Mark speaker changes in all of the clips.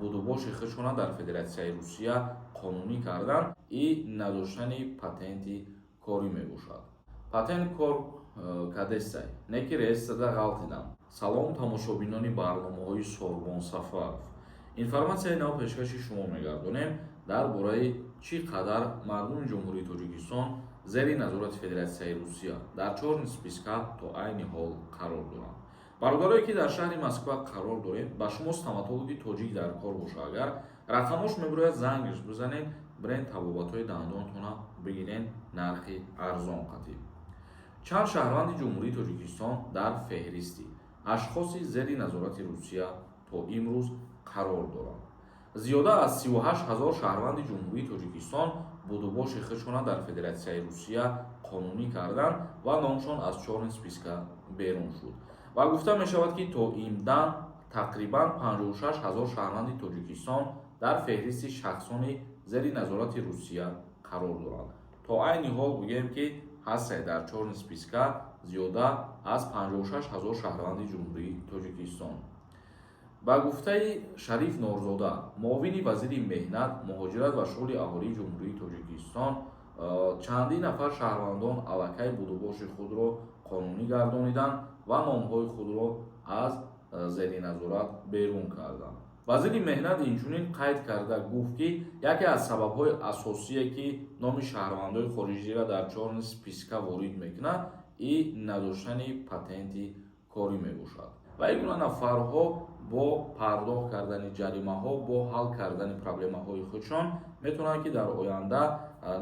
Speaker 1: Будубоши худшона дар Федератсияи Русия қонунӣ кардан и надоштани патенти корӣ мебошад. Патент кор кадестай, не ки реестрда ғалтидам. Салом, тамошобинони барномаҳои Сорбон Сафаров. Информатсияи нав пешкаши шумо мегардонем дар бораи чӣ қадар мардуми Ҷумҳурии Тоҷикистон зери назорати Федератсияи Русия дар чёрный списка то айни ҳол қарор доранд. Бародарое, ки дар шаҳри Москва қарор дорем, ба шумо стоматологи тоҷик дар кор боша, агар рақамош мебирояд, зангш бизанед, бирен, табобатҳои дандонтона бигирен нархи арзон қатӣ. Чанд шаҳрванди Ҷумҳурии Тоҷикистон дар феҳристи ашхоси зери назорати Русия то имрӯз қарор доранд? Зиёда аз 38 ҳазор шаҳрванди Ҷумҳурии Тоҷикистон будубоши худшона дар Федератсияи Русия қонунӣ карданд ва номшон аз чёрный списка берун шуд. Ва гуфта мешавад, ки то имдан тақрибан 56 ҳазор шаҳрванди Тоҷикистон дар феҳристи шахсони зери назорати Русия қарор доранд. То айни ҳол бигӯем, ки ҳастае дар чёрный списка зиёда аз 56 ҳазор шаҳрванди Ҷумҳурии Тоҷикистон. Ба гуфтаи Шариф Норзода, муовини вазири меҳнат, муҳоҷират ва шуғли аҳолии Ҷумҳурии Тоҷикистон, чандин нафар шаҳрвандон аллакай будубоши худро қонунӣ гардониданд ва номҳои худро аз зери назорат берун карданд. Вазири меҳнат инчунин қайд карда гуфт, ки яке аз сабабҳои асосие, ки номи шаҳрвандои хориҷиро дар чёрный списка ворид мекунад, и надоштани патенти корӣ мебошад. Ва ин гуна нафарҳо бо пардохт кардани ҷаримаҳо, бо ҳал кардани проблемаҳои худшон метавонанд, ки дар оянда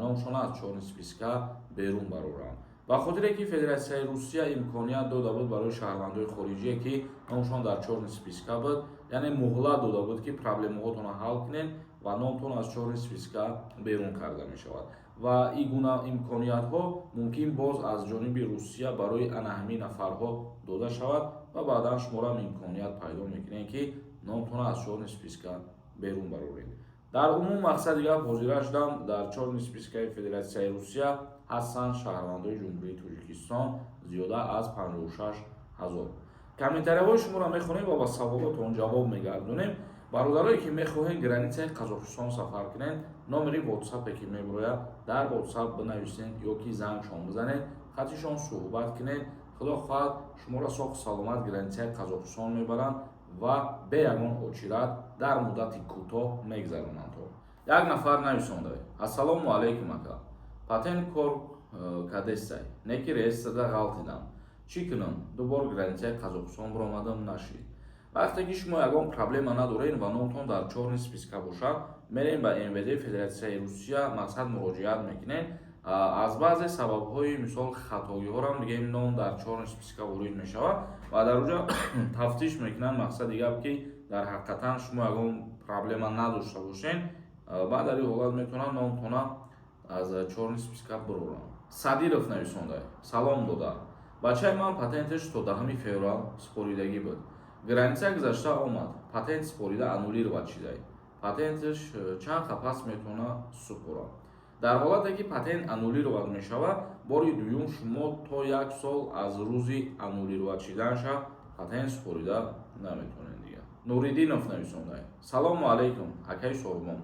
Speaker 1: номшона аз чёрный списка берун бароранд. Ба хотире ки Федератсияи Русия имконият дода буд барои шаҳрвандои хориҷие, ки номшон дар чёрный списка буд, яъне муҳлат дода буд, ки проблемаҳотонро ҳал кунед ва номтон аз чёрный списка берун карда мешавад. Ва ин гуна имкониятҳо мумкин боз аз ҷониби Русия барои ана ҳамин нафарҳо дода шавад ва баъдан шуморо имконият пайдо мекунед, ки номтонро аз чёрный списка берун бароред. Дар умум, мақсади гап ҳозира шудам, дар чёрный спискаи Федератсияи Русия ҳастанд шаҳрвандои Ҷумҳурии Тоҷикистон зиёда аз 56 ҳазор. Комментарияҳои шуморо мехонем ва ба саволотон ҷавоб мегардонем. Бародарое, ки мехоҳем границаи Қазоқистон сафар кунед, номери Ватсапе, ки мебирояд, дар Ватсап бинависед ё ки зангшон бизанед, хатишон суҳбат кунед. Худо хоҳад, шуморо соҳу саломат границаи Қазоқистон мебаранд ва бе ягон очират дар муддати кӯтоҳ мегзаронанд. Як нафар нависонда: «Ассалому алайкум, ака, патент кор кадестай, не ки реестрда ғалтидам, чӣ кунам? Ду бор границаи Қазоқистон биромадам, нашид». Вақте ки шумо ягон проблема надоред ва номтон дар чёрный списка бошад, мерем ба МВД Федератсияи Русия, мақсад, муроҷиат мекунед. Аз баъзе сабабҳои, мисол, хатогиҳорам бигем, ном дар чёрный списка ворид мешавад ва дар оҷа тафтиш мекунанд. Мақсади гап, ки дар ҳақиқатан шумо ягон проблема надошта бошед, баъд дар ин ҳолат метавонанд номтона аз чёрный списка бироранд. Садиров нависонда: «Салом, додар, бачаи ман патенташ то 10 феврал супоридагӣ буд, граница гузашта омад, патент супорида аннулировать шидай, патенташ чанд қапас метавона супорад?» Дар ҳолате ки патент аннулировать мешавад, бори дуюм шумо то як сол аз рӯзи аннулировать шиданаша патент супорида наметавонед дигар. Нуриддинов нависонда: «Салому алайкум, акаи Сорбон,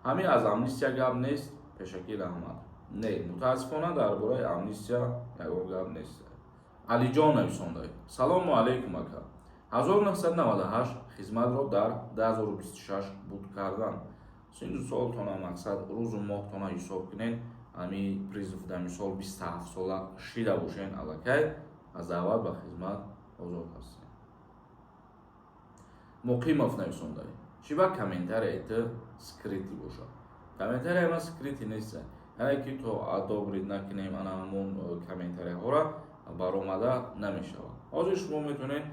Speaker 1: ҳамин аз амнистия гап нест? Пешакӣ раҳмат». Не, мутаассифона, дар бораи амнистия ягон гап нест. Алиҷон нависонда: «Салому алайкум, ака, 1998 хизматро дар 2026 буд кардан, синну солтона, мақсад, рӯзу моҳтона ҳисоб кунед, ҳами призыв да, мисол, 27 сола шида бошен, аллакай аз даъват ба хизмат озод ҳастем». Муқимов нависонда: «Чӣ ба комментарияи ту скрытый бошад?» Комментарияи ман скрытый нест, яъне ки то одобрить накунем, ана ҳамон комментарияҳоро баромада намешавад. Ҳозир шумо метавонед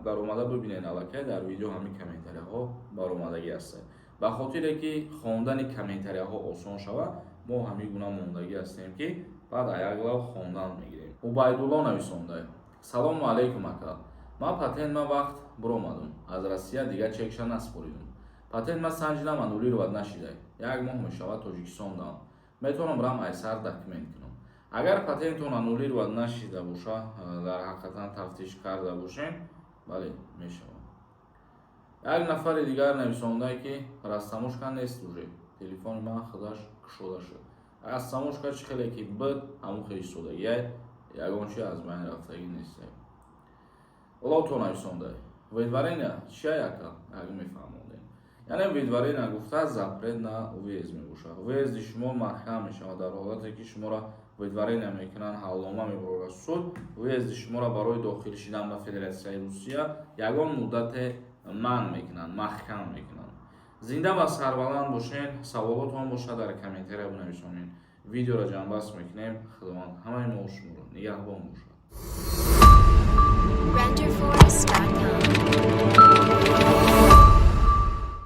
Speaker 1: даромада бибинед, аллакай дар видео ҳамин комментарияҳо баромадагӣ ҳастанд. Ба хотире ки хондани комментарияҳо осон шавад, мо ҳамин гуна мондагӣ ҳастем, ки баъд як лав хондан мегирем. Убайдулло нависонда: «Салому алайкум, ака, ман патент ма вақт биромадум аз Россия, дигар чекша насупоридум, патент ма санҷидам, аннулировать нашидай, як моҳ мешавад Тоҷикистон дам, метавонам рам айсар документ кунам?» Агар патентон аннулировать нашида боша, дар ҳақиқатан тафтиш карда бошем, бале, мешавад. Як нафари дигар нависонда, ки растаможка нест, уже телефони ман худаш кушода шуд. Растаможка чӣ хеле ки буд, ҳамон хел истодагиай, ягон чи аз байн рафтагӣ нест. Лото нависонда: выдворение чия, яка як мефаҳмондем. Яъне выдворение гуфта, запрет на въезд мебошад. Въезди шумо маҳкам мешавад дар ҳолате ки шуморо выдворение мекунанд, ҳалнома мебарорад суд, въезди шуморо барои дохил шидан ба Федератсияи Русия ягон муддате манъ мекунанд, маҳкам мекунанд. Зинда ва сарбаланд бошед. Саволотон бошад, дар комментария бинависонед. Видеоро ҷамъбаст мекунем. Худованд ҳамаи мо шуморо нигаҳбон бошад.
Speaker 2: Renderforest.com.